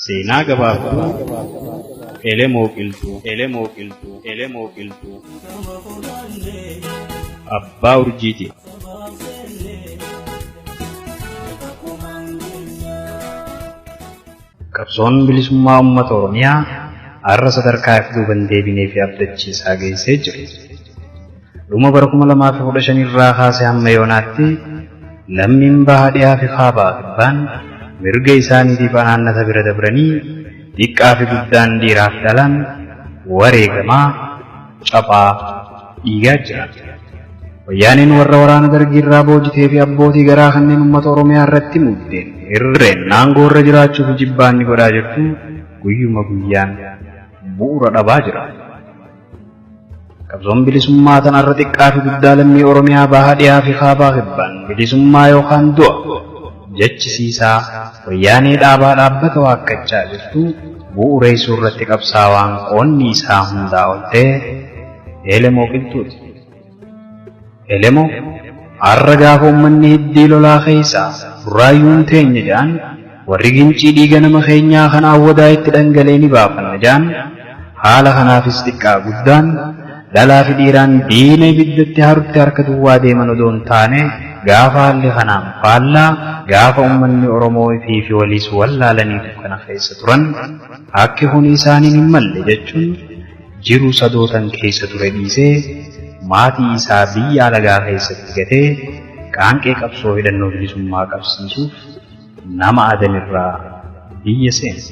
Seenaa gabaabduu Elemoo Qilxuu, Elemoo Qilxuu, Elemoo Qilxuu. Abbaa Urjiiti. Qabsoon bilisummaa uummata Oromiyaa har'a sadarkaa if duuban deebinee fi abdachiisaa geessee jira. Dhuma bara 2015 irraa kaasee hamma yoonaatti lammiin baha dhiyaa fi kaabaa kibbaan mirga isaaniitiif anaannata bira dabranii xiqqaa fi guddaan dhiiraaf dhalaan wareegamaa caphaa dhiigaa jira. Wayyaaneen warra waraana dargii irraa boojitee fi abbootii garaa kanneen uummata Oromiyaa irratti muddeen irreen aangoo irra jiraachuuf jibbaanni godhaa jirtu guyyuma guyyaan bu'uura dhabaa jira. Qabsoon bilisummaa tan har'a xiqqaa fi guddaa lammii Oromiyaa baha dhiyaa fi kaabaa kibbaan bilisummaa yookaan du'a jechisiisaa wayyaanee dhaabaa dhaabbata waakkachaa jirtu bu'uureessuu irratti qabsaawaan qoonni isaa hundaa ol ta'e Elemoo Qilxuuti. Elemoo har'a gaafa uummanni hiddii lolaa keessaa burraayyuun teenya jedhan warri gincii dhiiga nama keenyaa kan awwadaa itti dhangalee ni baafanna jedhan haala kanaafis xiqqaa guddaan dhalaa fi dhiiraan diina ibiddatti harutti harka duwwaa deeman odoo hin taane gaafa haalli kanaan faallaa gaafa uummanni Oromoo ifii fi waliis wallaalanii dukkana keessa turan akki kun isaaniin hin malle jechuun jiru sadootan keessa ture dhiisee maatii isaa biyya alagaa keessatti gatee qaanqee qabsoo hidhannoo bilisummaa qabsiisuuf nama adanirraa biyya seene.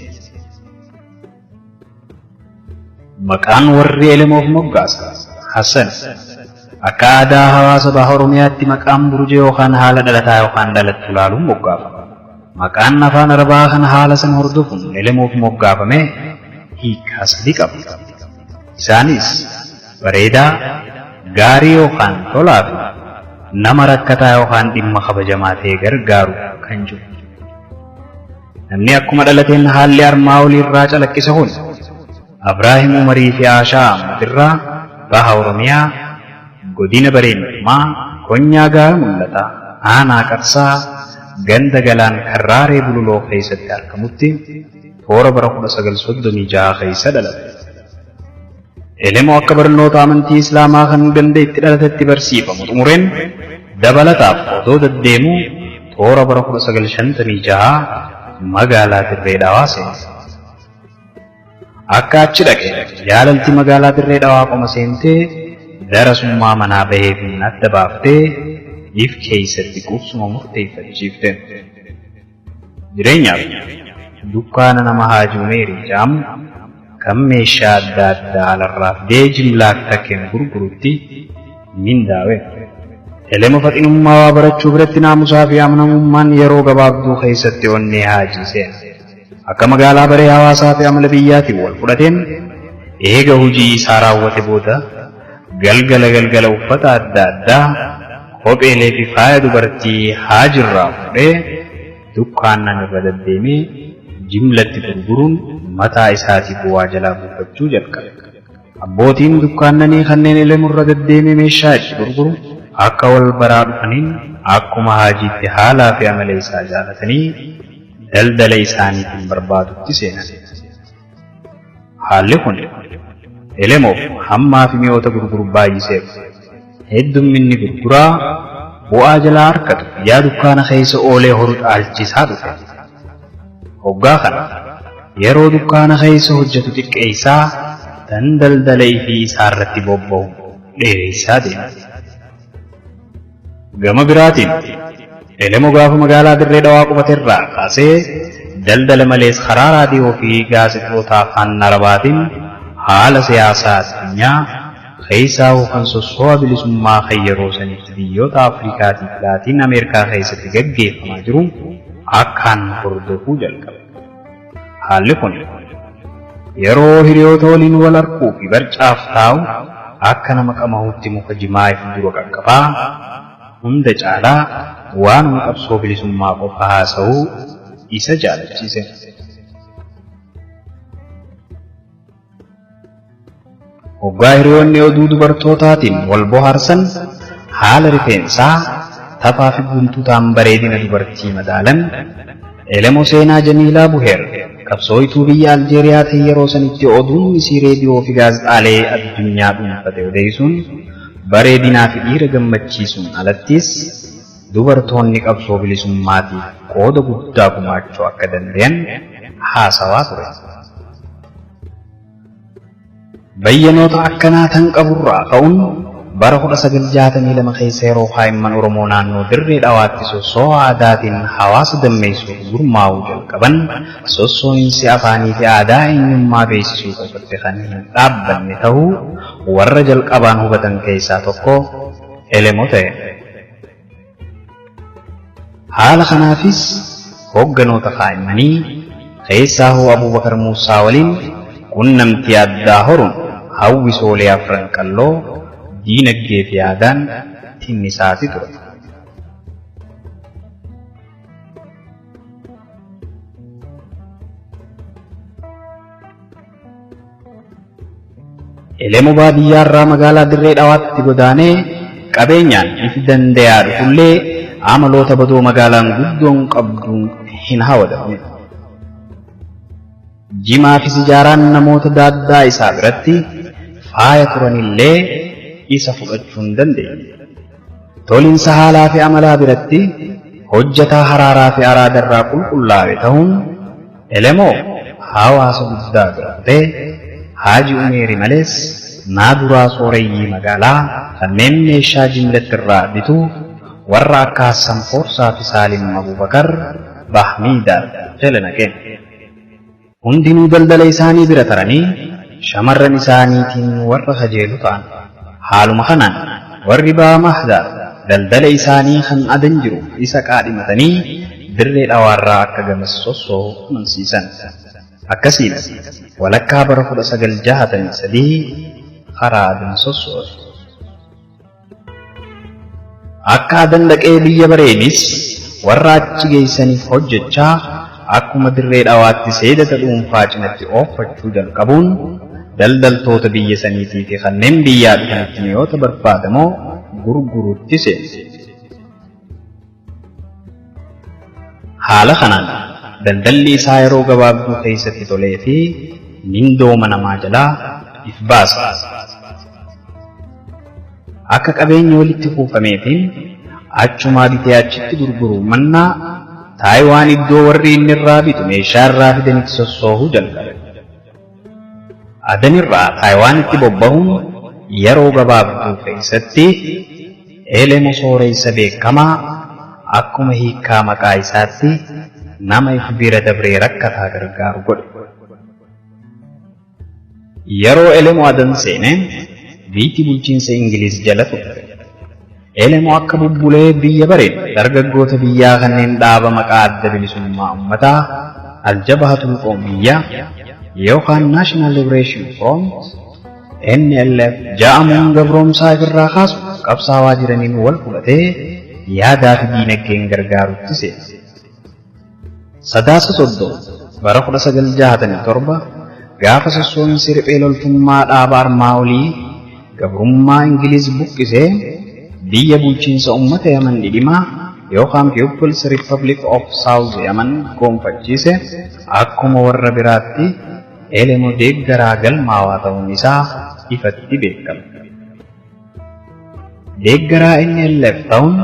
Maqaan warri Elemoof moggaasa Hassan. Akka aadaa hawaasa baha Oromiyaatti maqaan burjee yookaan haala dhalataa yookaan dhalattu ilaaluun moggaafama. Maqaan afaan Arabaa kan haala san hordofuun Elemoof moggaafame hiikkaa sadii qaba. Isaanis bareedaa, gaarii yookaan tolaa fi nama rakkataa yookaan dhimma kabajamaa ta'e gargaaru kan jiru. Namni akkuma dhalateen haalli armaa olii irraa calaqqise kun Abraahim Umarii fi Aashaa Ahmad irraa baha Oromiyaa godina Bareentumaa Konyaa Gaara Mul'ataa Aanaa Qarsaa ganda Galaan Karraaree Bululoo keessatti argamutti toora bara 1936 keessa dhalate. Elemoo akka barnoota amantii Islaamaa kan ganda itti dhalatetti barsiifamu xumureen dabalataaf odoo deddeemuu toora bara 1956 magaalaa Dirree Dhawaa seene. Akka achi dhaqe jaalalti magaalaa Dirree Dhawaa qoma seentee darasummaa manaa baheefiin adda baaftee if keessatti qubsuma murteeffachiifte. Jireenyaaf dukkaana nama Haaji Umeerii jedhamu kan meeshaa adda addaa alarraa fidee jimlaa fi takkeen gurgurutti mindaawe. Elema faxinummaa waa barachuu biratti naamusaa fi amanamummaan yeroo gabaabduu keessatti onnee Haajii seena. Akka magaalaa baree hawaasaa fi amala biyyaatiin wal fudhateen eega hojii isaa raawwate booda galgala galgala uffata adda addaa kopheelee fi faaya dubartii Haajirraa fuudhee dukkaannan irra deddeemee jimlatti gurguruun mataa isaatiif waa jalaa buufachuu jalqabe. Abbootiin dukkaannanii kanneen Elemurra deddeemee meeshaa itti gurguru akka wal baraa dhufaniin akkuma Haajiitti haalaa fi amala isaa jaalatanii daldala isaaniitiin barbaadutti seenan. Haalli kun Elemoof hammaa fi mi'oota gurguru baay'iseef. Heddumminni gurguraa bu'aa jalaa argatu yaa dukkaana keessa oolee horu caalchisaa dhufe. Hoggaa kana yeroo dukkaana keessa hojjetu xiqqeessaa tan daldala ifii isaa irratti bobba'u dheeressaa deema. Gama biraatiin Elemo gaafa magaalaa Dirree Dhawaa qubate irraa kaasee daldala malees karaa raadiyoo fi gaazexoota afaan Arabaatiin haala siyaasaa addunyaa keessaahuu kan sossoo'a bilisummaa kan yeroo sanitti biyyoota Afrikaatii fi Laatiin Ameerikaa keessatti gaggeeffamaa jiru akkaan hordofuu jalqabe. Haalli kun yeroo hiriyoota waliin wal arguu fi barcaaf taa'u akka nama qamahuutti muka jimaa if dura qaqqabaa hunda caalaa waanuma qabsoo bilisummaa qofa haasa'uu isa jaalachiise. Hoggaa hiriyoonni oduu dubartootaatiin wal bohaarsan haala rifeensaa tafaa fi guntutaan bareedina dubartii madaalan Elemo seenaa Jamiilaa Buheer qabsooytuu biyya Aljeeriyaa ta'e yeroo sanitti oduun isii reediyoo fi gaazexaalee addunyaa dhuunfate odeessuun bareedinaa fi dhiira gammachiisuun alattis dubartoonni qabsoo bilisummaatiif qooda guddaa gumaachuu akka danda'an haasawaa ture. Bayyanoota akkanaa tan qaburraa ka'uun bara 1962 keessa yeroo kaa'imman Oromoo naannoo Dirree Dhawaatti sossoo aadaatiin hawaasa dammeessuuf gurmaa'uu jalqaban sossoo'insi afaanii fi aadaa eenyummaa beeksisuu qofatti kan hin dhaabbanne ta'uu warra jalqabaan hubatan keessaa tokko Elemo ta'e. Haala kanaafis hoogganoota kaa'immanii keessaahuu Abuubakar Muusaa waliin qunnamtii addaa horuun hawwisoolee Afran Qalloo diinagdee fi aadaan tinnisaati ture. Elemo baadiyyaarraa magaalaa Dirree Dhawaatti godaanee qabeenyaan if dandayaa dhufullee amaloota badoo magaalaan guddoon qabduun hin hawadamne. Jimaa fi sijaaraan namoota daaddaa isaa biratti faaya turanillee isa fudhachuu hin dandeenye. Tolinsa haalaa fi amalaa biratti hojjataa haraaraa fi araadarraa qulqullaa'e ta'uun Elemoo hawaasa guddaa bira kutee Haaji Umeeri malees naaduraa sooreyyii magaalaa kanneen meeshaa jimlatti irraa bituu warra akka Hassan Foorsaa fi Saalim Abubakar Bahmiidaar jala naqe. Hundinuu daldala isaanii bira taranii shamarran isaaniitiin warra kajeelu ta'an. Haaluma kanaan warri Baha Mahdaar daldala isaanii kan Adan jiru isa qaadhimatanii Dirree Dhawaarraa akka gamas sossoohu amansiisan. Akkasiin walakkaa bara 1963 karaa Adan sossoo'e. Akka Adan dhaqee biyya bareenis warra achi geessaniif hojjechaa akkuma Dirree Dhawaatti seedata dhuunfaa cinatti ooffachuu jalqabuun daldaltoota biyya saniitii fi kanneen biyyaa dhufanitti mi'oota barbaadamoo gurguruutti seene. Haala kanaan daldalli isaa yeroo gabaabduu keessatti tolee fi mindooma namaa jalaa if baase. Akka qabeenyi walitti kuufameefiin achumaa bitee achitti gurguruu mannaa Taayiwaan iddoo warri inni irraa bitu meeshaa irraa fidanitti sossoohuu jalqabe. Adanirraa Taayiwaanitti bobbahuun yeroo gabaabduu keessatti Elemo sooreysa beekamaa akkuma hiikkaa maqaa isaatti nama if bira dabree rakkataa gargaaru godhe. Yeroo Elemo Adan seene biitti bulchiinsa Ingiliz jala turte. Elemo akka bubbulee biyya bareen dargaggoota biyyaa kanneen dhaaba maqaa Adda Bilisummaa Ummataa, Al-Jabhatul Qawmiyya, yookaan National Liberation Front, NLF, ja'amuun gabroomsaa ifirraa kaasu qabsaawaa jiraniin wal fudhatee yaadaa fi diinagdeen gargaarutti seene. Sadaasa 30 bara 1967 gaafa sossoo'insi riphee loltummaa dhaaba armaa olii gabrummaa Ingiliz buqqisee biyya bulchiinsa ummata Yaman dhidhimaa yookaan People's Republic of South Yaman goonfachiise akkuma warra biraatti Elemo deeggaraa galmaawaa ta'uun isaa ifatti beekame. Deeggaraa NLF ta'uun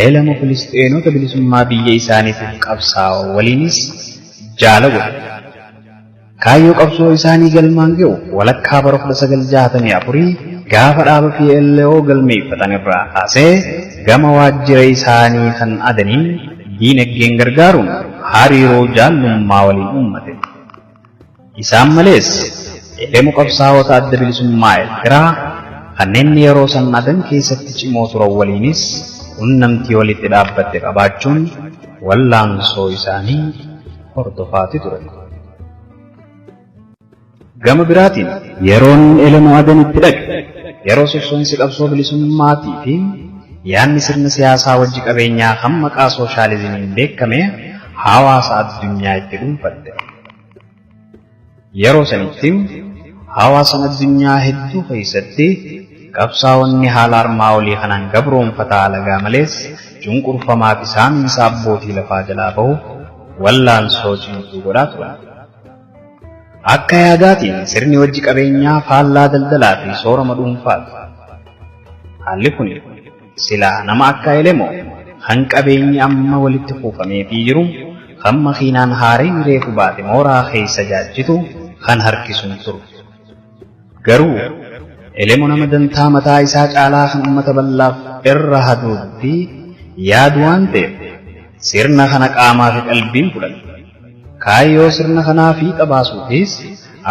Elemo Filisxeenota bilisummaa biyya isaaniitiif qabsaa'an waliinis jaala godhe. Kaayyoo qabsoo isaanii galmaan ga'u walakkaa bara 1964 gaafa dhaaba PLO galmeeffatan irraa kaasee gama waajjira isaanii kan Adaniin diinagdeen gargaaruun hariiroo jaallummaa waliin uummate. Isaan malees Elemo qabsaa'ota Adda Bilisummaa Eertiraa kanneen yeroo san Adan keessatti cimoo turan waliinis qunnamtii walitti dhaabbatte qabaachuun wallaansoo isaanii hordofaati ture. Gama biraatiin yeroon Elemo Adanitti dhaqe yeroo sossoo'insi qabsoo bilisummaatii fi yaadni sirna siyaasaa wajji qabeenyaa kan maqaa sooshaalizimiin beekame hawaasa addunyaa itti dhuunfatte. Yeroo sanitti hawaasan addunyaa hedduu keessatti qabsaa'onni haala armaa olii kanaan gabroomfataa alagaa malees cunqurfamaa fi saamiinsa abbootii lafaa jalaa bahuuf wallaansoo cimtuu godhaa turan. Akka yaadaatiin sirni wajji qabeenyaa faallaa daldalaa fi soorama dhuunfaati. Haalli kun silaa nama akka Elemoo kan qabeenyi amma walitti kuufameefii jiru kan makiinaan haareen reefu baate mooraa keessa jaajjitu kan harkisuun turu. Garuu Elemo nama dantaa mataa isaa caalaa kan ummata bal'aaf irra haduuduu fi yaadu waan ta'eef sirna kana qaamaa fi qalbiin fudhate. Kaayyoo sirna kanaa fiixa baasuufis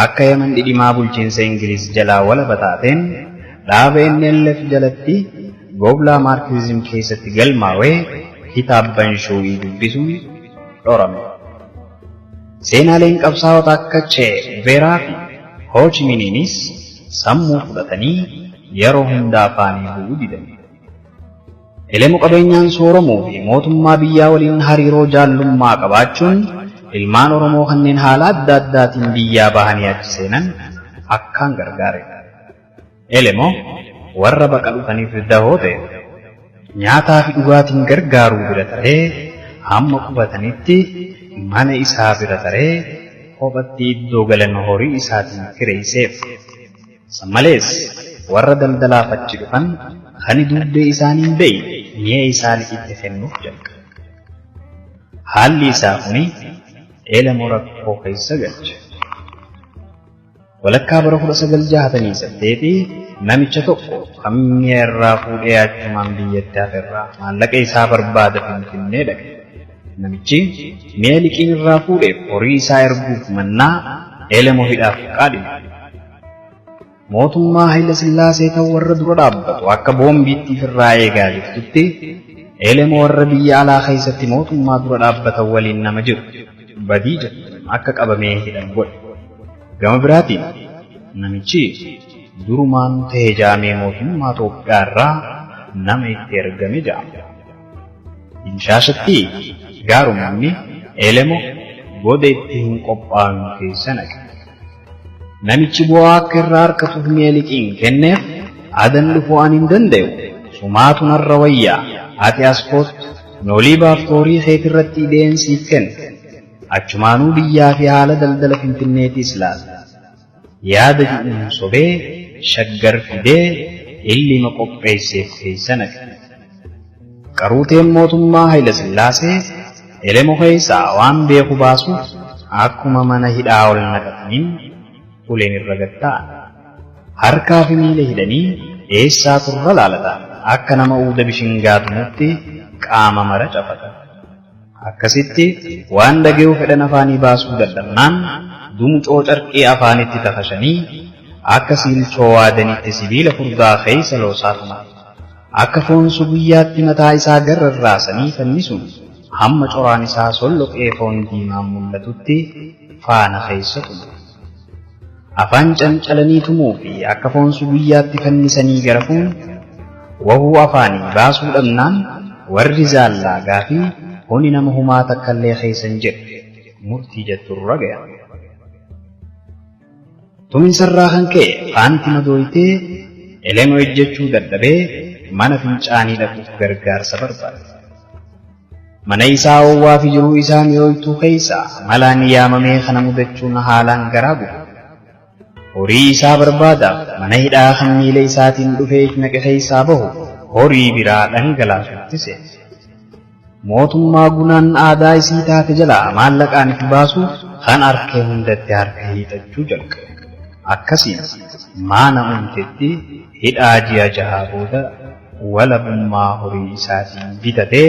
akka Yaman dhidhimaa bulchiinsa Ingiliz jalaa walaba taateen dhaaba NLF jalatti Goblaa Maarkisizim keessatti galmaawee kitaabban shuu'ii dubbisuun dhorame. Seenaaleen qabsaa'ota akka Che Guveeraa fi Ho Chi Miniinis sammuu fudhatanii yeroo hunda afaanii bu'uu didan. Elemo qabeenyaan sooromuu fi mootummaa biyyaa waliin hariiroo jaallummaa qabaachuun ilmaan Oromoo kanneen haala adda addaatiin biyyaa bahanii achi seenan akkaan gargaare. Elemo warra baqa dhufaniif dahoo ta'e. Nyaataa fi dhugaatiin gargaaruu bira taree hamma qubatanitti mana isaa bira taree kophatti iddoo galan horii isaatiin kireesseef. San malees warra daldalaaf achi dhufan kani duubbee isaanii hin beeyne mi'a isaa liqitti kennuuf jalqabe. Haalli isaa kuni Elemo rakkoo keessa galche. Walakkaa bara 1968 namicha tokko kan mi'a irraa fuudhee achumaan biyyatti hafe irraa maallaqa isaa barbaada Finfinnee dhaqe. Namichi mi'a liqiin irraa fuudheef horii isaa erguuf mannaa Elemo hidhaaf qaadhime. Mootummaa Hayila Sillaasee tan warra dura dhaabbatu akka boombiitti ifirraa eegaa jirtutti Elemo warra biyya alaa keessatti mootummaa dura dhaabbatan waliin nama jiru badii jettuun akka qabamee hidhamu godhe. Gama biraatiin namichi durumaan tahe ja'amee mootummaa Toophiyaa irraa nama itti ergame ja'ama. Dimshaashatti gaaruma inni Elemo goda itti hin qophaa'in keessa naqe. Namichi bu'aa akka irraa arkatuuf mi'a liqiin kenneef adan dhufuu ani hin dandayu, sumaatu narra wayyaa, ati as koottu, noolii baaftu horii keetirratti ida'een siif kenna. Achumaanuu biyyaa fi haala daldala Finfinneetiis laalla. Yaada ju'uun sobee Shaggar fidee illima qopheesseef keessa naqe. Qaruuteen mootummaa Hayila Sillaasee Elemo keessaa waan beeku baasuuf akkuma mana hidhaa ol naqataniin uleen irra gad taa'an. Harkaa fi miila hidhanii eessaa turra laalatan akka nama uuda bishingaa tumutti qaama mara cafaqan. Akkasitti waan dhagayuu fedhan afaanii baasuu dadhabnaan dumucoo carqii afaanitti tafashanii akka siilchoo waadanitti sibiila furdaa keessa loosaa tuman. Akka foon suguyyaatti mataa isaa garrarraasanii fannisuun hamma coraan isaa solloqee foon diimaan mul'atutti faana keessa tuman. Afaan cancalanii tumuu fi akka foon suguyyaatti fannisanii garafuun wahuu afaanii baasuu dhabnaan warri zaallaa gaafii kuni nama humaa takkallee keessa hin jirre murtii jetturra gayan. Tuminsarraa kan ka'e faanti madooytee Elemo ejjechuu dadhabee mana fincaanii dhaquuf gargaarsa barbaade. Mana isaa oowwaa fi jiruu isaa mi'ooytuu keessa malaan yaamamee kana mudachuun haalaan garaa gube. Horii isaa barbaadaaf mana hidhaa kan miila isaatiin dhufee if naqe keessaa bahu horii biraa dhangalaasutti seene. Mootummaa gunaan aadaa isii taate jalaa maallaqaan if baasuuf kan arkee hundatti harka hiixachuu jalqabe. Akkasiin maana uumtetti hidhaa ji'a jahaa booda walabummaa horii isaatiin bitatee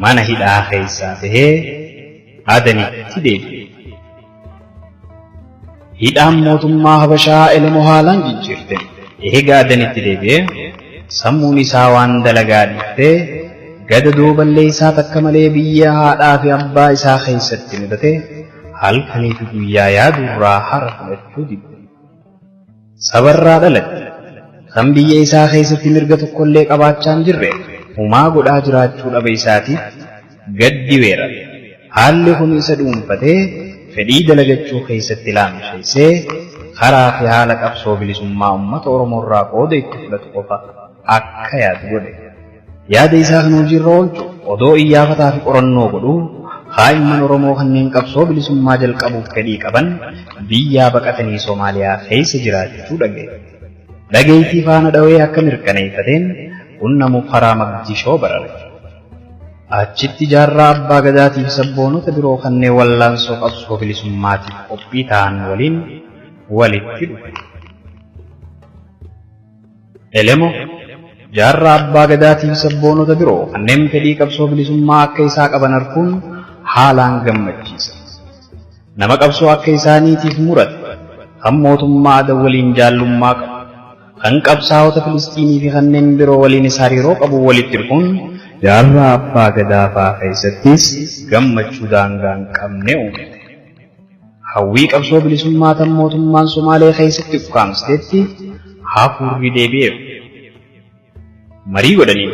mana hidhaa keessaa bahee Adanitti deebi'e. Hidhaan mootummaa Habashaa Elemo haalaan jijjiirte. Eega Adanitti deebi'ee sammuun isaa waan dalagaa dhiiftee gadadoo balleessaa takka malee biyya haadhaa fi abbaa isaa keessatti mudate halkanii fi guyyaa yaaduurraa hara fudhachuu didde. Sabarraa dhalate. Kan biyya isaa keessatti mirga tokkollee qabaachaa hin jirre humaa godhaa jiraachuu dhaba isaatiif gaddi weerare. Haalli kun isa dhuunfatee fedhii dalagachuu keessatti laamsheessee karaa fi haala qabsoo bilisummaa ummata Oromoorraa qooda itti fudhatu qofa akka yaadu godhe. Yaada isaa kana hojiirra oolchuuf odoo iyyaafataa fi qorannoo godhuu Kaa'imman Oromoo kanneen qabsoo bilisummaa jalqabuuf fedhii qaban biyyaa baqatanii Somaaliyaa keessa jiraachuu dhagaye. Dhageeytii faana dhawee akka mirkaneeyfateen qunnamuuf karaa Maqdishoo barare. Achitti Jaarraa Abbaa Gadaatii fi sabboonota biroo kanneen wallaansoo qabsoo bilisummaatiif qophii ta'an waliin walitti dhufe. Elemo, Jaarraa Abbaa Gadaatii fi sabboonota biroo kanneen fedhii qabsoo bilisummaa akka isaa qaban arkuun haalaan gammachiisa. Nama qabsoo akka isaaniitiif murate, kan mootummaa Adan waliin jaallummaa qabu, kan qabsaa'ota Filisxiinii fi kanneen biroo waliinis hariiroo qabu walitti dhufuun Jaarraa Abbaa Gadaa faa keessattis gammachuu daangaa hin qabne uume. Hawwii qabsoo bilisummaa tan mootummaan Somaalee keessatti ukkaamsitetti hafuurri deebi'eef. Marii godhaniin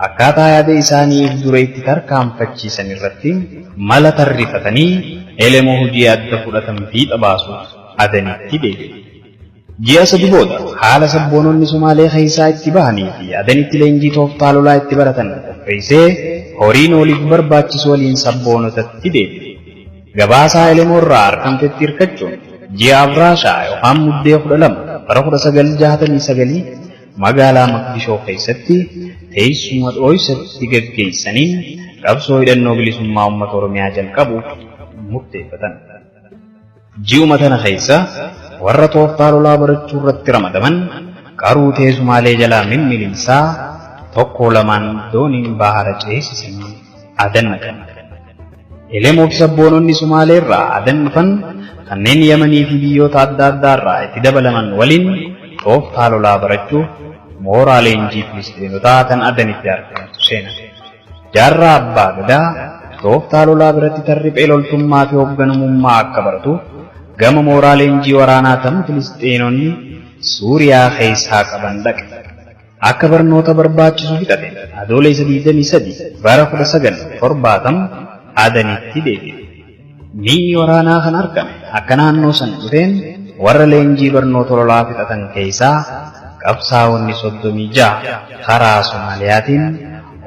akkaataa yaada isaanii if dura itti tarkaanfachiisan irratti mala tarrifatanii Elemoo hujii adda fudhatan fiixa baasuuf Adanitti deebi'an. Ji'a sadi booda haala sabboononni Somaalee keessaa itti bahanii fi Adanitti leenjii tooftaa lolaa itti baratan qopheessee horiin waliif barbaachisu waliin sabboonotatti deebi'e. Gabaasaa Elemoo irraa arkamtetti hirkachuun ji'a Abraashaa yookaan Muddee 12 bara 1969 magaalaa Maqdishoo keessatti teessuma dhooysatti gaggeessaniin qabsoo hidhannoo bilisummaa ummata Oromiyaa jalqabuuf murteeffatan. Ji'uma tana keessa warra tooftaa lolaa barachuu irratti ramadaman qaruutee Sumaalee jalaa mimmiliqsaa tokkoo lamaan dooniin bahara ceesisanii Adan naqan. Elemoo fi sabboononni Sumaalee irraa Adan dhufan kanneen Yamanii fi biyyoota adda addaa irraa itti dabalaman waliin tooftaa lolaa barachuuf mooraa leenjii Filisxeenotaa tan Adanitti argamtu seenan. Jaarraa Abbaa Gadaa tooftaa lolaa biratti tan riphee loltummaa fi hoogganamummaa akka baratuuf gama mooraa leenjii waraanaa tan Filisxeenonni Suuriyaa keessaa qaban dhaqe. Akka barnoota barbaachisu fixate Adoolessa 23 bara 1970 Adanitti deebi'e. Mi'i waraanaa kan argame akka naannoo san dhufeen warra leenjii barnoota lolaa fixatan keessaa qabsaa'onni 36 karaa Somaaliyaatiin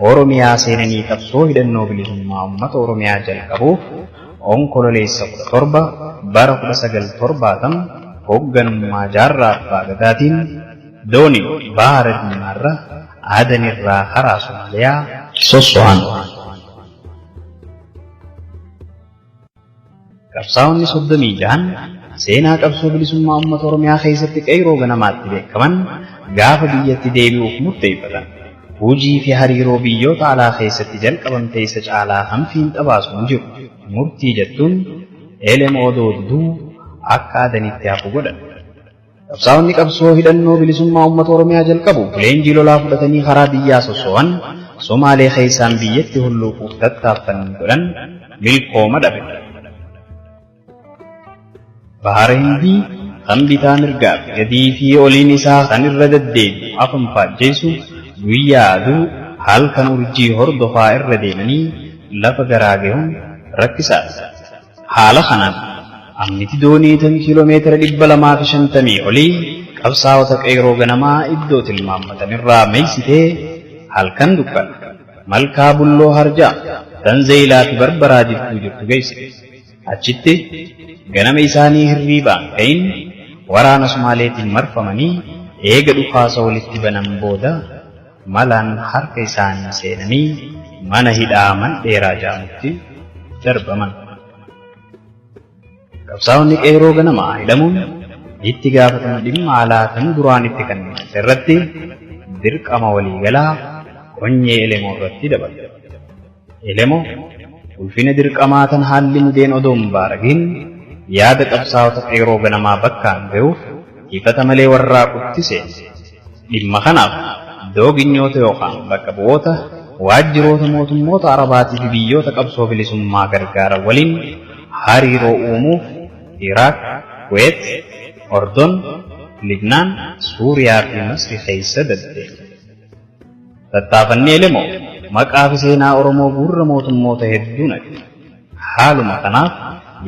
Oromiyaa seenanii qabsoo hidhannoo bilisummaa ummata Oromiyaa jalqabuuf Onkololeessa 17 bara 1970 hoogganummaa Jaarraa Abbaa Gadaatiin Dooniin Bahara Diimaarra Adanirraa karaa Somaaliyaa sosso'an. Qabsaa'onni 36n seenaa qabsoo bilisummaa uummata Oromiyaa keessatti qeeyroo ganamaatti beekaman gaafa biyyatti deebi'uuf murteeffatan hujii fi hariiroo biyyoota alaa keessatti jalqabamte isa caalaa kan fiinxa baasu hin jiru murtii jettuun Elemoo Doodduu akka Adanitti hafu godhan. Qabsaa'onni qabsoo hidhannoo bilisummaa uummata Oromiyaa jalqabuuf leenjii lolaa fudhatanii karaa biyyaa sosso'an Somaalee keessaan biyyatti hulluuquuf tattaaffanni godhan milkooma dhabe. Bahara Hindii kan bitaa mirgaa fi gadii fi oliin isaa kan irra deddeebi'u afan faajjeessu guyyaa aduu halkan urjii hordofaa irra deemanii lafa garaa gahuun rakkisaadha. Haala kanaan ammiti doonii tan kiiloomeetira 250 olii qabsaa'ota qeeyroo ganamaa iddoo tilmaammatan irraa meeysitee halkan dukkana Malkaa Bulloo Harjaa tan Zeeylaa fi Barbaraa jidduu jirtu geessite. Achitti ganama isaanii hirriibaan ka'in waraana Sumaaleetiin marfamanii eega dhukaasa walitti banan booda malaan harka isaanii seenanii mana hidhaa Mandheeraa ja'amutti darbaman. Qabsaa'onni qeeyroo ganamaa hidhamuun itti gaafatama dhimma alaa kan duraan itti kennamte irratti dirqama waliigalaa qonyee Elemoo irratti dabale. Elemoo ulfina dirqamaa tan haalli mudeen odoo hin baaragin yaada qabsaa'ota qeeyroo ganamaa bakkaan gayuuf hifata malee warraaqutti seene. Dhimma kanaaf dooginyoota yookaan bakka bu'oota waajjiroota mootummoota Arabaatii fi biyyoota qabsoo bilisummaa gargaaran waliin hariiroo uumuuf Iraaq, Kuweet, Ordon, Libnaan, Suuriyaa fi Masri keessa deddeeme. Tattaafanni Elemoo maqaa fi seenaa Oromoo gurra mootummoota hedduu naqe. Haaluma kanaaf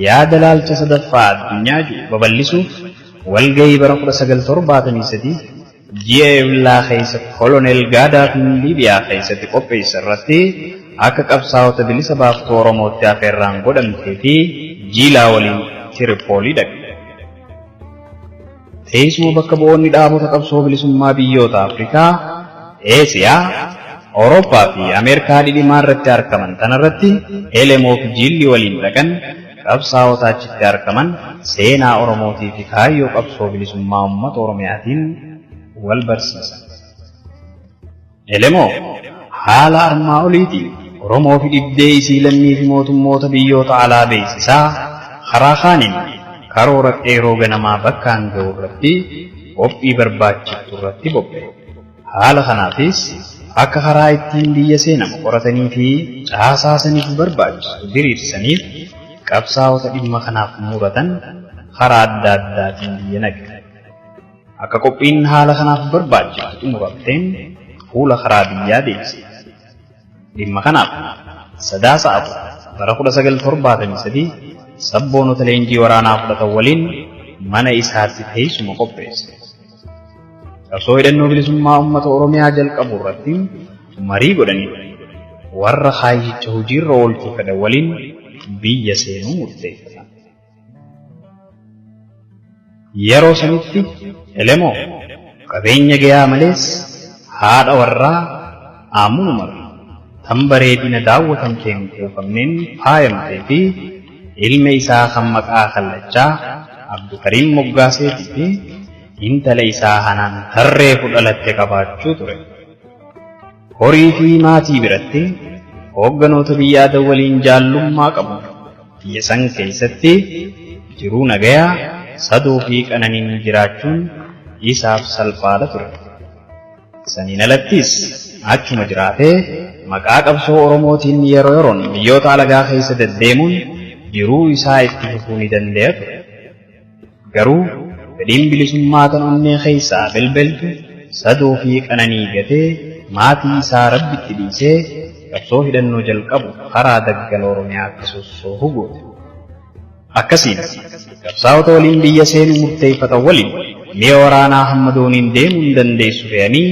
yaada laalcha sadaffaa addunyaa ji'u babal'isuuf walgahii bara 1973 ji'a Eblaa keessa Koloneel Gaadaafiin Liibiyaa keessatti qopheesse irratti akka qabsaa'ota bilisa baaftuu Oromootti afeerraan godhamtee fi Jiilaa waliin Tiripoolii dhaqe. Teessuma bakka bu'oonni dhaabota qabsoo bilisummaa biyyoota Afrikaa, Eesiyaa, Awurooppaa fi Ameerikaa dhidhimaa irratti argaman tanarratti Elemoo fi Jiilli waliin dhaqan qabsaa'ota achitti argaman seenaa Oromootii fi kaayyoo qabsoo bilisummaa uummata Oromiyaatiin wal barsiisan. Elemoo haala armaa oliitiin Oromoo fi dhibdee isii lammii fi mootummoota biyyoota alaa beeksisaa karaa kaaniin karoora qeeroo ganamaa bakkaan ga'u irratti qophii barbaachiftu irratti bobba'e. Haala kanaafis akka karaa ittiin biyya seenamu qoratanii fi caasaa saniif barbaachisu diriirsaniif qabsaa'ota dhimma kanaaf muratan karaa adda addaatiin biyya naqe. Akka qophiin haala kanaaf barbaachiftu xumuramteen fuula karaa biyyaa deebise. Dhimma kanaaf Sadaasa 4 bara 1973 sabboonota leenjii waraanaa fudhatan waliin mana isaatti teessuma qopheesse. Qabsoo hidhannoo bilisummaa uummata Oromiyaa jalqabu irratti marii godhanii warra kaayyicha hojiirra oolchuu fedhan waliin biyya seenuu murteeffatan. Yeroo sanitti Elemoo qabeenya gayaa malees haadha warraa Aamunumar tan bareedina daawwatamteen quufamneen faayamtee fi ilma isaa kan maqaa kallachaa Abdukariim moggaaseetii fi intala isaa Hanaan tarreefu dhalatte qabaachuu ture. Horii fi maatii biratti hoogganoota biyya Adan waliin jaallummaa qabu. Biyya san keessatti jiruu nagayaa, sadoo fi qananiin jiraachuun isaaf salphaadha ture. Saniin alattis achuma jiraatee maqaa qabsoo Oromootiin yeroo yeroon biyyoota alagaa keessa deddeemuun jiruu isaa itti fufuu ni dande'a ture. Garuu fedhiin bilisummaa tan onnee keessaa belbeltu sadoo fi qananii gatee maatii isaa Rabbitti dhiisee qabsoo hidhannoo jalqabu karaa daggala Oromiyaatti sossoohu goote. Akkasiin qabsaa'ota waliin biyya seenuu murteeffatan waliin mi'a waraanaa hamma dooniin deemuun dandeessu fe'anii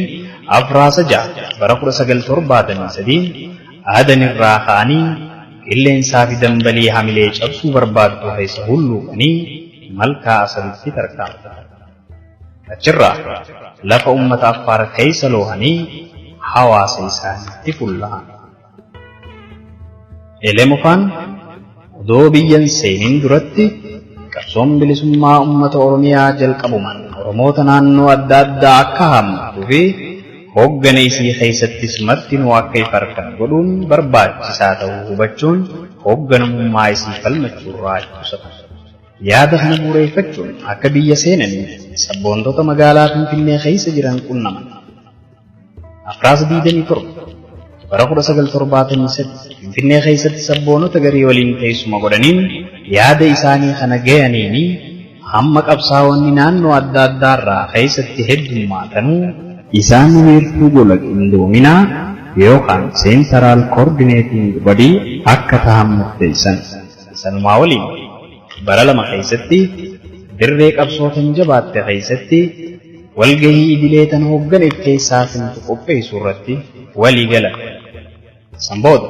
Afraasa 6 bara 1973 Adan irraa ka'anii qilleensaa fi dambalii hamilee cabsuu barbaaddu keessa hulluuqanii malkaa Asabitti tarkaanfatan. Achirraa lafa ummata Affaar keessa loohanii hawaasa isaaniitti fulla'an. Elemofaan odoo biyyan seenin duratti qabsoon bilisummaa ummata Oromiyaa jalqabumaan Oromoota naannoo adda addaa akka haammattuu fi hooggana isii keessattis martinuu akka if arkan godhuun barbaachisaa ta'uu hubachuun hoogganamummaa isii falmachuurraa if qusatan. Yaada kana bu'ureeffachuun akka biyya seenaniif sabboontota magaalaa Finfinnee keessa jiran qunnaman. Afraasa 27 bara 1973 Finfinnee keessatti sabboonota garii waliin teessuma godhaniin yaada isaanii kana gayaniini hamma qabsaa'onni naannoo adda addaarraa keessatti heddummaatanuu isaan wiirtuu gola qindoominaa yookaan Central Coordinating Body akka tahan murteessan. Sanumaa waliin bara lama keessatti dirree qabsoo tan jabaatte keessatti walgahii idilee tan hooggana if keessaa simtu qopheessuu irratti walii galan. San booda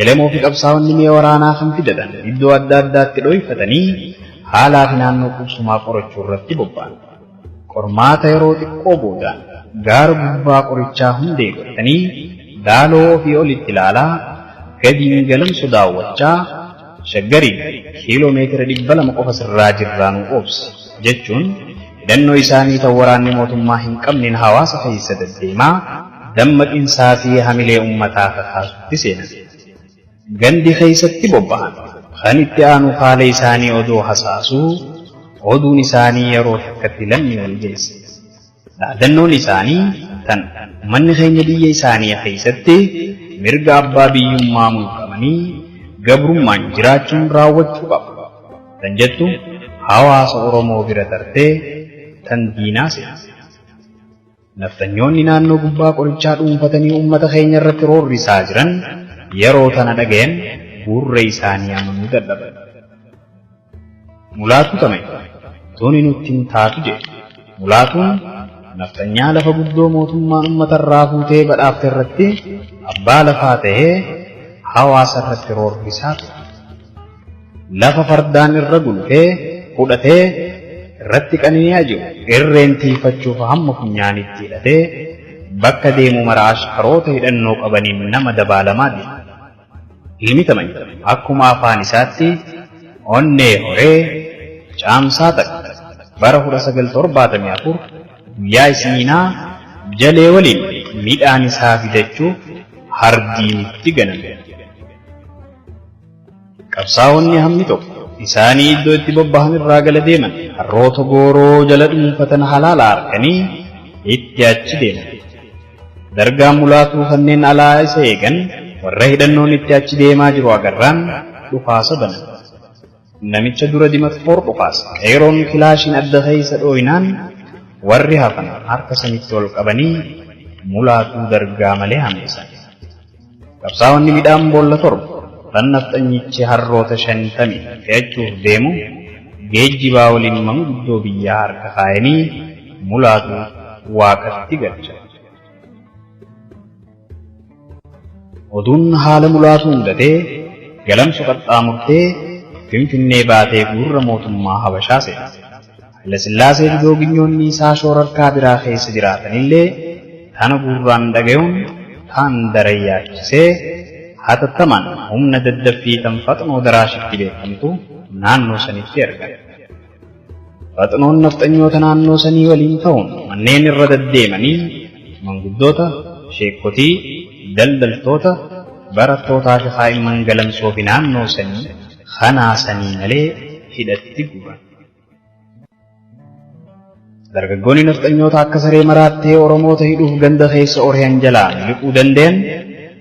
Elemoo fi qabsaa'onni mi'a waraanaa kan fidatan iddoo adda addaatti dhoyfatanii haalaa fi naannoo qubsumaa qorachuu irratti bobba'an. Qormaata yeroo xiqqoo booda gaara gubbaa qorichaa hundee godhatanii daaloo ofii olitti ilaalaa gadiin Galamso daawwachaa Shaggariin kiiloo meetira 200 qofa sirraa jirraa nu obsi jechuun hidhannoo isaanii tan waraanni mootummaa hin qabneen hawaasa keessa deddeemaa dammaqinsaa fi hamilee ummataa kakaasutti seenan. Gandi keessatti bobbahan. Kan itti aanu haala isaanii odoo hasaasuu oduun isaanii yeroo takkatti lammii wal geesse. Dhaadannoon isaanii tan ummanni keenya biyya isaanii keessatti mirga abbaa biyyummaa mulqamanii gabrummaan jiraachuun raawwachuu qaba tan jettu hawaasa Oromoo bira tartee tan diinaa seente. Nafxanyoonni naannoo gubbaa qorichaa dhuunfatanii uummata keenya irratti roorrisaa jiran yeroo tana dhagayan gurra isaanii amanuu dadhaban. Mulaatuu Tamee tuni nutti hin taatu jedhe. Mulaatuun nafxanyaa lafa guddoo mootummaan uummata irraa fuutee badhaafte irratti abbaa lafaa ta'ee hawaasa irratti roorrisaa ture. Lafa fardaan irra gulufee fudhatee irratti qanani'aa jiru irreen tiifachuuf hamma funyaanitti hidhatee bakka deemu mara ashkaroota hidhannoo qabaniin nama dabaalamaa deema. Ilmi Tamany akkuma afaan isaatti onnee horee Caamsaa 1 bara 1974 guyyaa Isniinaa jalee waliin midhaan isaa fidachuuf hardiinitti ganame. Qabsaa'onni hammi tokko isaanii iddoo itti bobbahan irraa gala deeman harroota gooroo jala dhuunfatan halaala arkanii itti achi deeman. Dargaan Mulaatuu kanneen alaa isa eegan warra hidhannoon itti achi deemaa jiru agarraan dhukaasa banan. Namicha dura dimatfoor dhukaase. Qeeroon kilaashiin adda keessa dhooynaan warri hafan harka samitti ol qabanii Mulaatuu Dargaa malee hambisan. Qabsaa'onni midhaan boolla 7 tan nafxanyichi harroota 50 fe'achuuf deemu geejjibaa waliin manguddoo biyyaa harka kaayanii Mulaatuu Waaqatti galchan. Oduun haala Mulaatuu mudatee Galamso qaxxaamurtee Finfinnee baatee gurra mootummaa Habashaa seente. Hayilasillaasee fi googinyoonni isaa shoorarkaa biraa keessa jiraatanillee tana gurraan dhagayuun taan daran yaachisee hatattamaan humna daddaffii tan Faxnoo Daraashitti beekamtu naannoo sanitti ergan. Faxnoon nafxanyoota naannoo sanii waliin ta'uun manneen irra daddeemanii manguddoota, sheekkotii, daldaltoota, barattootaa fi kaa'imman Galamsoo fi naannoo sanii kanaa sanii malee hidhatti guuran. Dargaggoonni nafxanyoota akka saree maraattee Oromoota hidhuuf ganda keessa orihan jalaa miliquu dandayan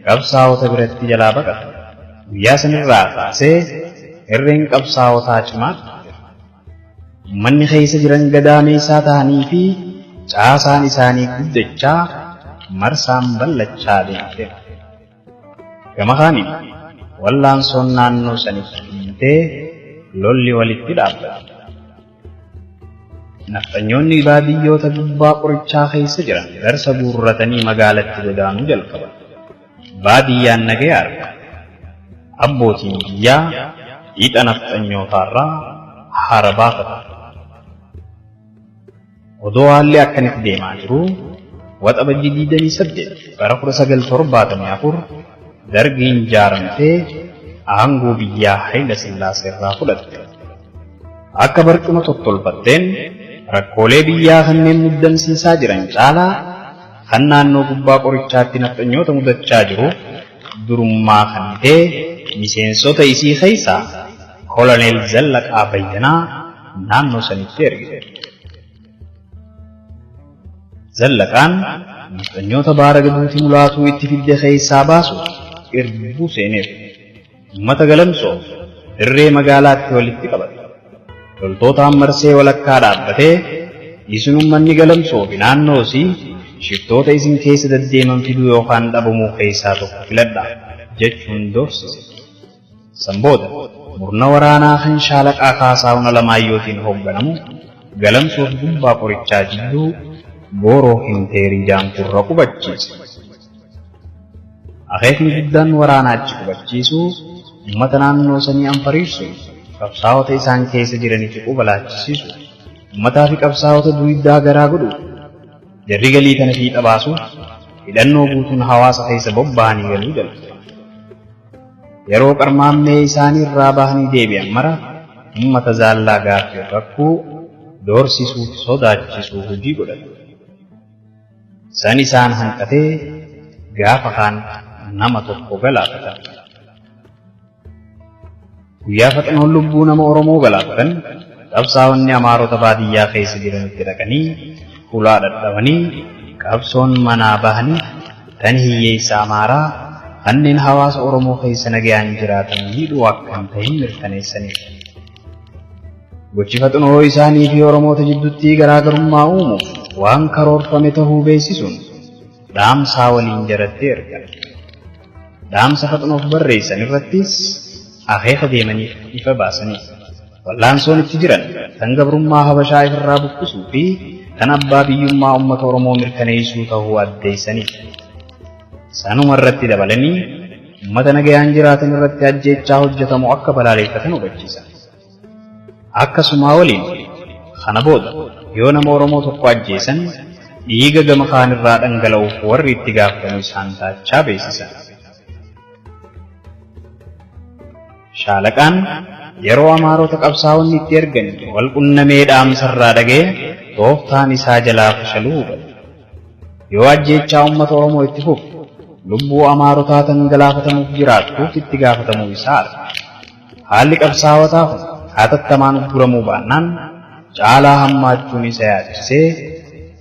qabsaa'ota biratti jalaa baqatan. Guyyaa sanirraa kaasee irreen qabsaa'otaa cimaa dhufte. Ummanni keessa jiran gadaameessaa tahanii fi caasaan isaanii guddachaa marsaan ballachaa deemte. Gama kaaniin wallaansoon naannoo sanitti finiintee lolli walitti dhaabbate. Nafxanyoonni baadiyyoota gubbaa qorichaa keessa jiran garsa guurratanii magaalatti godaanuu jalqaban. Baadiyyaan nagaya argatte. Abbootiin biyyaa dhiixa nafxanyootaarraa haara baafatan. Odoo haalli akkanitti deemaa jiruu Waxabajjii 28 bara 1974 Dargiin jaaramtee aangoo biyyaa Hayila Sillaaseerraa fudhatte. Akka barcuma tottolfatteen rakkoolee biyyaa kanneen muddamsiisaa jiran caalaa kan naannoo gubbaa qorichaatti nafxanyoota mudachaa jiruuf durummaa kennitee miseensota isii keessaa Koloneel Zallaqaa Bayyanaa naannoo sanitti ergite. Zallaqaan nafxanyoota baaraga duuti Mulaatuu itti fidde keessaa baasuuf irbuu seeneef. Ummata Galamsoo dirree magaalaatti walitti qabate. Loltootaan marsee walakkaa dhaabbatee, Isin ummanni Galamsoo fi naannoo isii shiftoota isin keessa daddeeman fiduu yookaan dhabamuu keessaa tokko filadhaa jechuun doorsise. San booda murna waraanaa kan Shaalaqaa Kaasaahun Alamaayyootiin hoogganamu Galamsoo fi Gubbaa Qorichaa jidduu Gooroo Hinteerii jaamturra qubachiise. Akeekni guddaan waraana achi qubachiisuu ummata naannoo sanii anfariirsuun qabsaa'ota isaan keessa jiranitti quba laachisiisuudha. Ummataa fi qabsaa'ota duuydaa garaa godhuudha. Jarri galii tana fiixa baasuuf hidhannoo guutuun hawaasa keessa bobbahanii galuu jalqaban. Yeroo qarmaammee isaanii irraa bahanii deebi'an mara ummata zaallaa gaaffii rakkuu doorsisuu fi sodaachisuu hojii godhatan. San isaan hanqatee gaafa kaan nama tokko galaafatan. Guyyaa Faxinoon lubbuu nama Oromoo galaafatan qabsaa'onni Amaarota baadiyyaa keessa jiranitti dhaqanii hulaa dhadhawanii qabsoon manaa bahaniif tan hiyyeessa Amaaraa kanneen hawaasa Oromoo keessa nagayaan jiraatan miidhuu akka hin tahin mirkaneessaniiru. Gochi Faxinoo isaanii fi Oromoota jiddutti garaagarummaa uumuuf waan karoorfame tahuu beeksisuun dhaamsaa waliin jaratti ergan. Dhaamsa Faxinoof barreessan irrattis akeeka deemaniif ifa baasaniiru. Wal'aansoon itti jiran tan gabrummaa Habashaa ifirraa buqqisuu fi tan abbaa biyyummaa ummata Oromoo mirkaneessuu tahuu addeessaniiru. Sanuma irratti dabalanii ummata nagayaan jiraatan irratti ajjeechaa hojjetamu akka balaaleffatan hubachiisan. Akkasumaa waliin kana booda yoo nama Oromoo tokko ajjeesan dhiiga gama kaanirraa dhangala'uuf warri itti gaafatamu isaan taachaa beeksisan. Shaalaqaan yeroo Amaarota qabsaa'onni itti ergan wal qunnamee dhaamsarraa dhaga'e tooftaan isaa jalaa fashaluu hubate. Yoo ajjeechaa uummata Oromoo itti fufe lubbuu Amaarotaa tan galaafatamuuf jiraattuuf itti gaafatamuu isaa arga. Haalli qabsaa'otaa kun hatattamaan ugguramuu baannaan caalaa hammaachuun isa yaachisee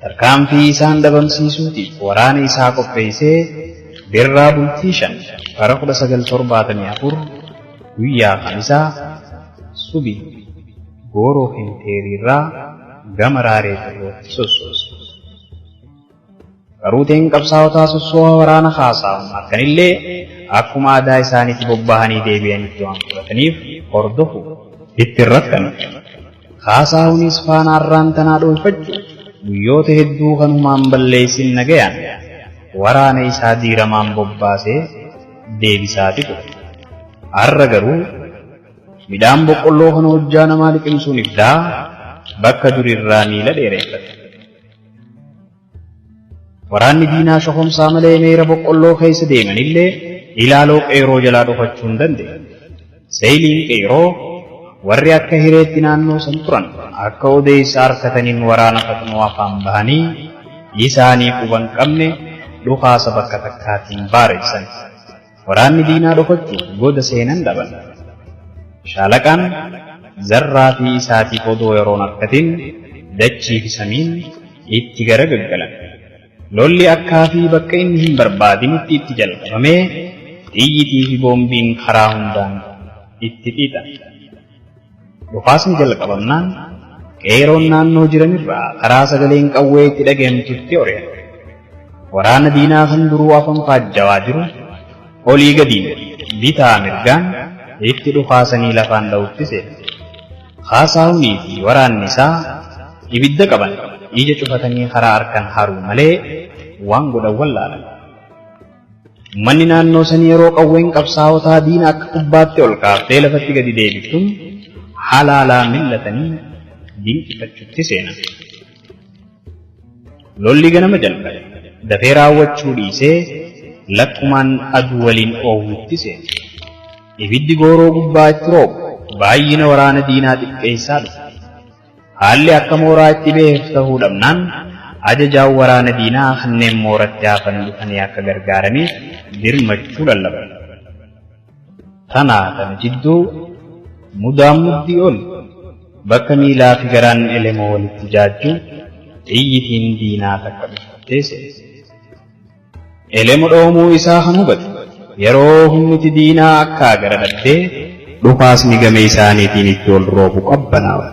tarkaanfii isaan dhabamsiisuutiif waraana isaa qopheessee birraa bultii 5 bara 1974 guyyaa Kamisaa subii Gooroo Kenteeriirraa gama Raaree Xirrootti sossoose. Qaruuteen qabsaa'otaa sossooha waraana Kaasaahun harkanillee akkuma aadaa isaaniitti bobbahanii deebi'anitti waan fudhataniif hordofu itti hin rakkanne. Kaasaahunis faana arraan tanaa dhoyfachuuf guyyoota hedduu kan humaan balleessin nagayaan waraana isaa diiramaan bobbaasee deebisaati ture. Arra garuu midhaan boqqolloo kan hojjaa namaa liqimsuun ibdaa bakka durirraa miila dheereeffate. Waraanni diinaa shokomsaa malee meera boqqolloo keessa deemanillee ilaaloo qeeroo jalaa dhokachuu hin dandeenye. Seeyiliin qeeroo warri akka hireetti naannoo san turan akka odeessa arkataniin waraana faxnoo afaan bahanii isaanii quban qabne dhukaasa bakka takkaatiin baareessan. Waraanni diinaa dhokachuuf goda seenan dhaban. Shaalaqaan zarraa fi isaatiif odoo yeroon arkatin dachii fi samiin itti gara gaggalan. Lolli akkaa fi bakka inni hin barbaadinitti itti jalqabamee xiyyitii fi boombiin karaa hundaan itti xiixan. Dhukaasni jalqabamnaan qeeroon naannoo jiranirraa karaa sagaleen qawwee itti dhagayamtutti ori'an. Waraana diinaa kan duruu afan faajjawaa jiru olii gadiin bitaa mirgaan itti dhukaasanii lafaan dha'utti seenan. Kaasaahunii fi waraanni isaa ibidda qaban ija cufatanii karaa arkan haruu malee waan godhan wallaalan. Ummanni naannoo sanii yeroo qawween qabsaa'otaa diina akka kubbaatti ol kaaftee lafatti gadi deebiftuun halaalaa mil'atanii dinqifachutti seenan. Lolli ganama jalqabe dafee raawwachuu dhiisee lakkumaan aduu waliin oowwutti seene. Ibiddi gooroo gubbaa itti roobu baay'ina waraana diinaa xiqqeessaa dhufe. Haalli akka mooraa itti beheef tahuu dhabnaan ajajaan waraana diinaa kanneen mooratti hafan dhufanii akka gargaaraniif dirmachuu lallaban. Tanaa tana jidduu mudaan muddii ol bakka miilaa fi garaan Elemoo walitti jaajju xiyyitiin diinaa takka dhuftee seente. Elemo dhoomuu isaa kan hubate yeroo humniti diinaa akkaa gara dhabdee dhukaasni gama isaaniitiin itti ol roobu qabbanaawe.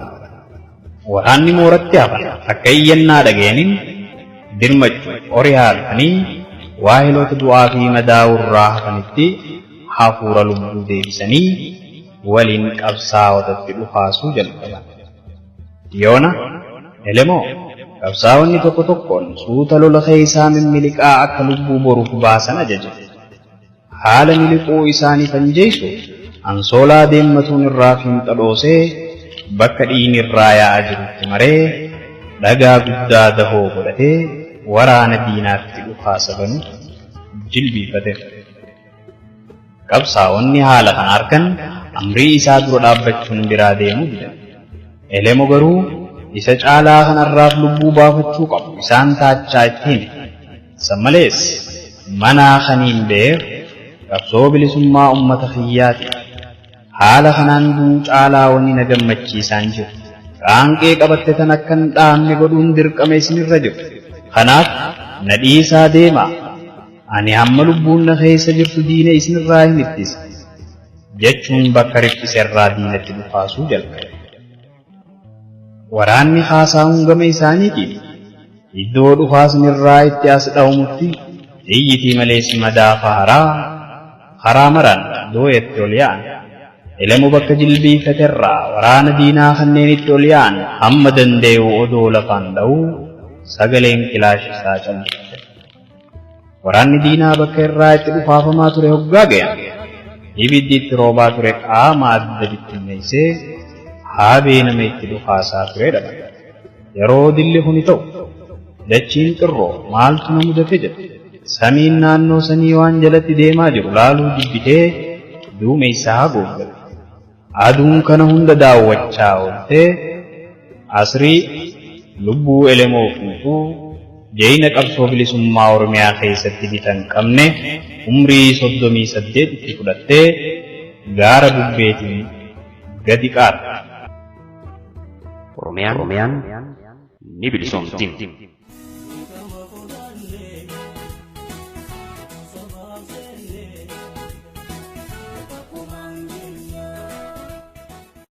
Waraanni mooratti hafan akka iyyannaa dhagayaniin dirmachuuf orihaa dhufanii waahiloota du'aa fi madaawurraa hafanitti hafuura lubbuu deebisanii waliin qabsaa'otatti dhukaasuu jalqaban. Yoona, Elemoo, qabsaa'onni tokko tokkoon suuta lola keessaa mimmiliqaa akka lubbuu boruuf baasan ajaje. Haala miliquu isaaniif anjeessuuf ansoolaa deemmatuun irraa fiinxa dhoosee bakka dhiigni irraa yaa'aa jirutti maree dhagaa guddaa dahoo godhatee waraana diinaatti dhukaasa banuuf jilbiifate. Qabsaa'onni haala kana arkan amrii isaa dura dhaabbachuun biraa deemuu didan. Elemo garuu isa caalaa kanarraaf lubbuu baafachuu qabu isaan taachaa itti hime. San malees manaa kaniin beef qabsoo bilisummaa ummata kiyyaati. Haala kanaan du'uu caalaa wanni na gammachiisaan jiru. Qaanqee qabatte tan akka hin dhaamne godhuun dirqama isinirra jiru. Kanaaf na dhiisaa deemaa. Ani hamma lubbuun na keessa jirtu diina isinirraa hin ittisa. Jechuun bakka riphiserraa diinatti dhukaasuu jalqabe. Waraanni Kaasaahun gama isaaniitiin iddoo dhukaasni irraa itti as dhawumutti xiyyitii malees madaa faaraa karaa maraan dooyatti ol yaa'an. Elemo bakka jilbiifaterraa waraana diinaa kanneen itti ol yaa'an hamma danda'u odoo lafaan dha'uu sagaleen kilaash isaa calqabe. Waraanni diinaa bakka irraa itti dhukaafamaa ture hoggaa gayan, ibiddi itti roobaa ture qaama adda bittinneessee haabee nama itti dhukaasaa ture dhaban. Yeroo dilli kuni ta'u, dachiin xirroo maaltu na mudate jette. Samiin naannoo sanii waan jalatti deemaa jiru laaluu jibbitee duumeysa haguuggatte. Aduun kana hunda daawwachaa ooltee Asrii lubbuu Elemoo Qilxuu jeyna qabsoo bilisummaa Oromiyaa keessatti gita hin qabne umrii 38 itti fudhattee gaara bubbeetiin gadi qaarte. Oromiyaan ni bilisoomti.